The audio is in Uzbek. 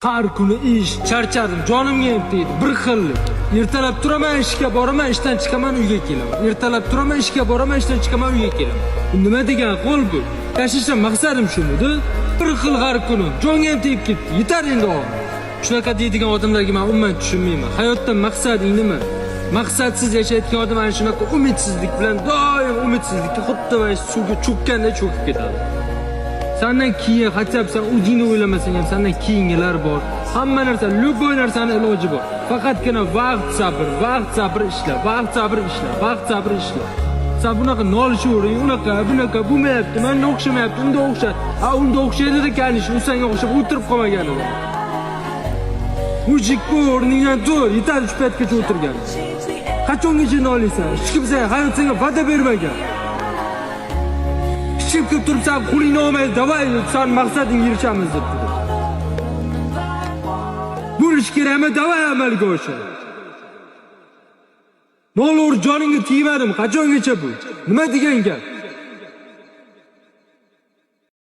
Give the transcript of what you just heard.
Har kuni ish, charchadim, jonimga ham tegdi, bir xillik. Ertalab turaman, ishga boraman, ishdan chiqaman, uyga kelaman. Ertalab turaman, ishga boraman, ishdan chiqaman, uyga kelaman. Bu nima degan qo'l bu? Yashashdan maqsadim shumidi? Bir xil har kuni, jonga ham tegib ketdi. Yetar endi og'ir. Shunaqa deydigan odamlarga men umuman tushunmayman. Hayotda maqsading nima? Maqsadsiz yashayotgan odam ana shunaqa umidsizlik bilan doim umidsizlikka xuddi mana shu suvga cho'kkandek cho'kib ketadi. Sandan keyin хотя бы san o'zingni o'ylamasang ham, sandan keyingilar bor. Hamma narsa, любой narsani iloji bor. Faqatgina vaqt, sabr, vaqt, sabr, ishla, vaqt, sabr, ishla, vaqt, sabr, ishla. San bunaqa nolishavering, unaqa, bunaqa bo'lmayapti, manga o'xshamayapti, unda o'xshadi. A unda o'xshaydi, конечно, u senga o'xshab o'tirib qolmagan edi. Мужик bu, o'rningdan tur, yetadi shu paytgacha o'tirgan. Qachongacha noliysan? Hech kim senga, hayot senga va'da bermagan. Hech kim kelib turib san qo'lingni olmaydi, давай san maqsadingga erishamiz deb turib. Bo'lish kerakmi? Давай amalga oshir. Nolaver, joningga tegmadim, qachongacha bu? Nima degan gap?